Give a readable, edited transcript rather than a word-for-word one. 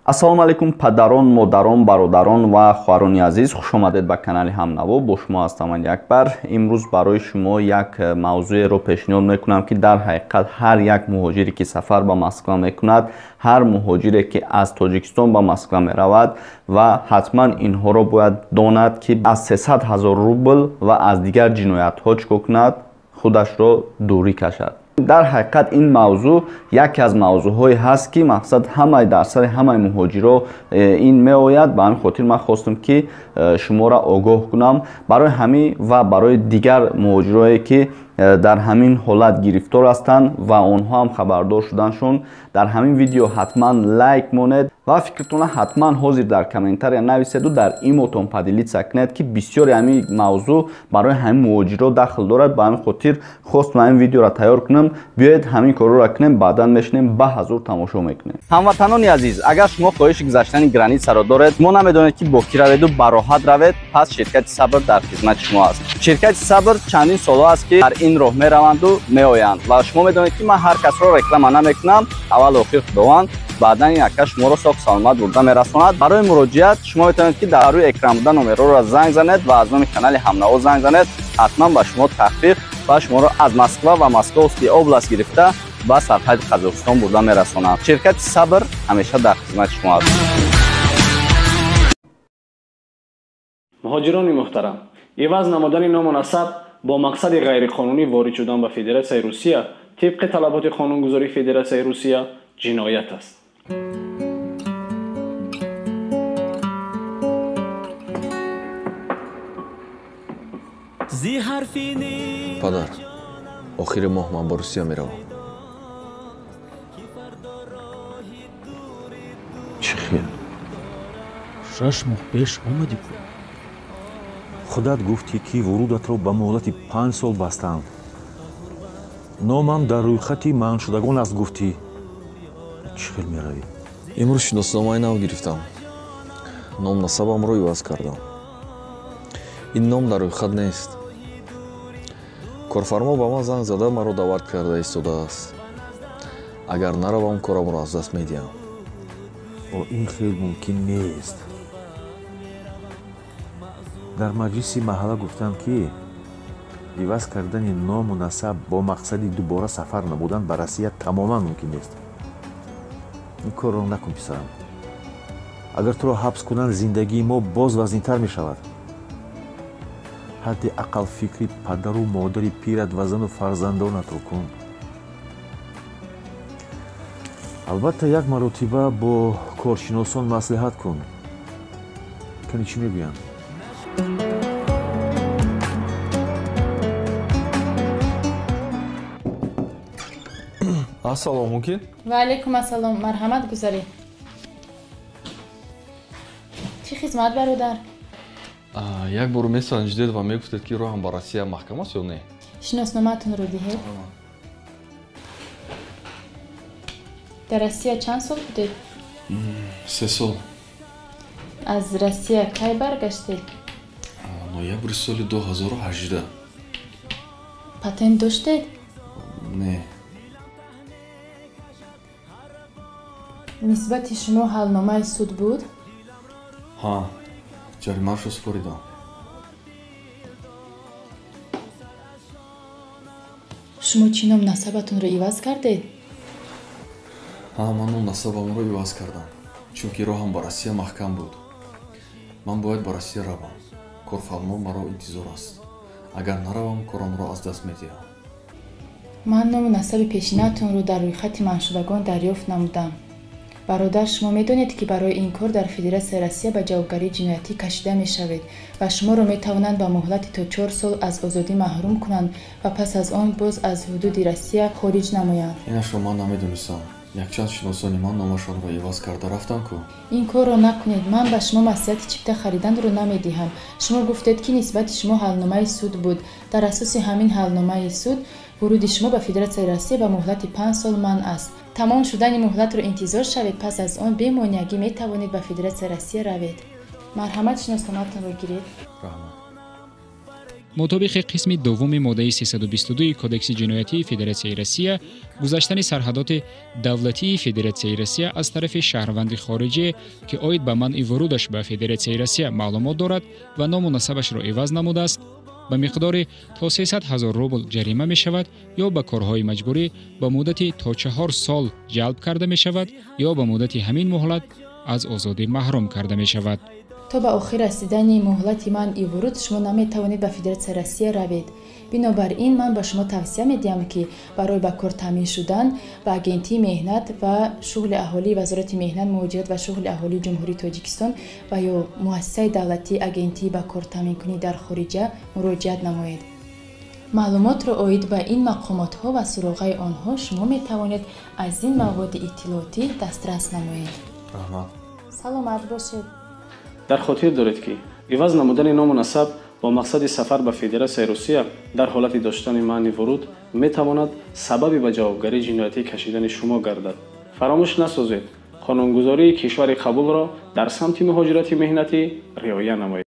Ассалому алайкум падарон, модарон, бародарон ва хоҳарони азиз, хуш омадед ба канали Ҳамнаво. Бо шумо ҳастам ман Акбар. Имрӯз барои шумо як мавзӯеро пешниҳод мекунам, ки дар ҳақиқат ҳар як муҳоҷире ки сафар ба Москва мекунад, ҳар муҳоҷире ки аз Тоҷикистон ба Москва меравад ва ҳатман инҳоро бояд донад, ки аз 300 000 рубл ва аз дигар ҷиноятҳо чӣ кунад, худашро дурӣ кашад. Дар ҳақиқат ин мавзӯъ яке аз мавзӯъҳое ҳаст, ки мақсад ҳамаи дар сари ҳамаи муҳоҷиро ин меояд. Ба ҳамин хотир ман хостам, ки шуморо огоҳ кунам. Барои ҳамин ва барои дигар муҳоҷирое ки дар ҳамин ҳолат гирифтор ҳастанд ва онҳо ҳам хабардор шуданшон, дар ҳамин видео ҳатман лайк монед ва фикртонро ҳатман ҳозир дар комментария нависеду дар имотон поделиться кунед, ки бисёри ҳамин мавзӯъ барои ҳамин муҳоҷиро дахл дорад. Ба ҳамин хотир хостам ҳамин видеоро тайёр кунам. Биёед ҳамин корро кунем, баъдан мешинем ба ҳазур тамошо мекунем. Ҳамватанони азиз, агар шумо хоҳиши гузаштани границаро доред, шумо намедонед ки бо кӣ раведу ба роҳат равед, пас ширкати Сабр дар хизмати шумо аст. Ширкати Сабр чандин солҳо аст, ки дар ин роҳ мераванду меоянд ва шумо медонед, ки ман ҳар касро реклама намекунам. Аввал охир Худованд, баъдан ин ака шуморо соқ саломат бурда мерасонад. Барои муроҷиат шумо метавонед, ки дар рӯи экран буда номерҳоро занг занед ва аз номи канали Ҳамнаво занг занед. Ҳатман ба шумо тахфиф ва шуморо аз Москва ва Московский область гирифта ба сарҳади Қазоқистон бурда мерасонад. Ширкати Сабр ҳамеша дар хизмати шумо аст. Муҳоҷирони муҳтарам, иваз намудани ному насаб бо мақсади ғайриқонунӣ ворид шудан ба Федератсияи Русия тибқи талаботи қонунгузории Федератсияи Русия ҷиноят аст. Падар, охири моҳ ман ба Русия меравам. Чӣ хел? 6 моҳ пеш омадӣ ку. Худат гуфтӣ, ки вурудатро ба муҳлати 5 сол бастанд. Номам дар рӯйхати манъшудагон аст, гуфтӣ. Чӣ хел меравӣ? Имрӯз шиносномаи нав гирифтам. Ном насабамро иваз кардам. Ин ном дар рӯйхат нест. Корфармо ба ман занг зада маро даъват карда истодааст. Агар наравам, корамро аз даст медиҳам. Ин хел мумкин нест. Дар маҷлиси маҳалла гуфтанд, ки иваз кардани ному насаб бо мақсади дубора сафар намудан ба Россия тамоман мумкин нест. Ин корро накун, писарам. Агар туро ҳабс кунанд, зиндагии мо боз вазнинтар мешавад. Ҳадди ақал фикри падару модари пират ва зану фарзандонатро кун. Албатта, як маротиба бо коршиносон маслиҳат кун. Кани чӣ мегӯянд? Ассалом, мумкин? Ва алайкум ассалом, марҳамат, гузаред. Чӣ хизмат, бародар? Як бор месанҷидед ва мегуфтед, ки роҳам ба Россия маҳкам аст ё не? Шиносномаатонро диҳед. Дар Россия чанд сол будед? 3 сол. Аз Россия кай баргаштед? Ноябри соли 2018. Патент доштед? Не. Нисбати шумо ҳалномаи суд буд? Ҳа, ҷаримаашро супоридам. Шумо чӣ ном насабатонро иваз кардед? Ҳа, ман ном насабамро иваз кардам, чунки роҳам ба Россия маҳкам буд. Ман бояд ба Россия равам. Корфармо маро интизор аст. Агар наравам, корамро аз даст медиҳам. Ман ному насаби пешинаатонро дар рӯйхати манъшудагон дарёфт намудам. Бародар, шумо медонед, ки барои ин кор дар Федератсияи Россия ба ҷавобгарии ҷиноятӣ кашида мешавед ва шуморо метавонанд ба муҳлати то 4 сол аз озодӣ маҳрум кунанд ва пас аз он боз аз ҳудуди Россия хориҷ намоянд. Инашро ман намедонистам. Якчанд шиносони ман номашонро иваз карда рафтанд ку. Ин корро накунед. Ман ба шумо маслиҳати чипта хариданро намедиҳам. Шумо гуфтед, ки нисбати шумо ҳалномаи суд буд. Дар асоси ҳамин ҳалномаи суд вуруди шумо ба Федератсияи Россия ба муҳлати 5 сол манъ аст. Тамом шудани муҳлатро интизор шавед, пас аз он бемонеагӣ метавонед ба Федератсияи Россия равед. Марҳамат, шиносномаатонро гиред. Раҳмат. Мутобиқи қисми дуввуми моддаи 322 Кодекси ҷиноятии Федератсияи Россия, гузаштани сарҳадоти давлатии Федератсияи Россия аз тарафи шаҳрванди хориҷие, ки оид ба манъи вурудаш ба Федератсияи Россия маълумот дорад ва ному насабашро иваз намудааст, ба миқдори то 300 ҳазор рубл ҷарима мешавад ё ба корҳои маҷбурӣ ба муддати то 4 сол ҷалб карда мешавад ё ба муддати ҳамин муҳлат аз озодӣ маҳрум карда мешавад. То ба охир расидани муҳлати манъи вуруд шумо наметавонед ба Федератсияи Россия равед. Бинобар ин ман ба шумо тавсия медиҳам, ки барои ба кор таъмин шудан ба Агентии меҳнат ва шуғли аҳолии Вазорати меҳнат, муҳоҷират ва шуғли аҳолии Ҷумҳурии Тоҷикистон ва ё муассисаи давлатии Агентии ба кор таъминкунӣ дар хориҷа муроҷиат намоед. Маълумотро оид ба ин мақомотҳо ва суроғаи онҳо шумо метавонед аз ин маводи иттилоотӣ дастрас намоед. Раҳмат. Саломат бошед. Дар хотир доред, ки иваз намудани ному насаб бо мақсади сафар ба Федератсияи Русия дар ҳолати доштани манъи вуруд метавонад сабаби ба ҷавобгарии ҷиноятӣ кашидани шумо гардад. Фаромӯш насозед, қонунгузории кишвари қабулро дар самти муҳоҷирати меҳнатӣ риоя намоед.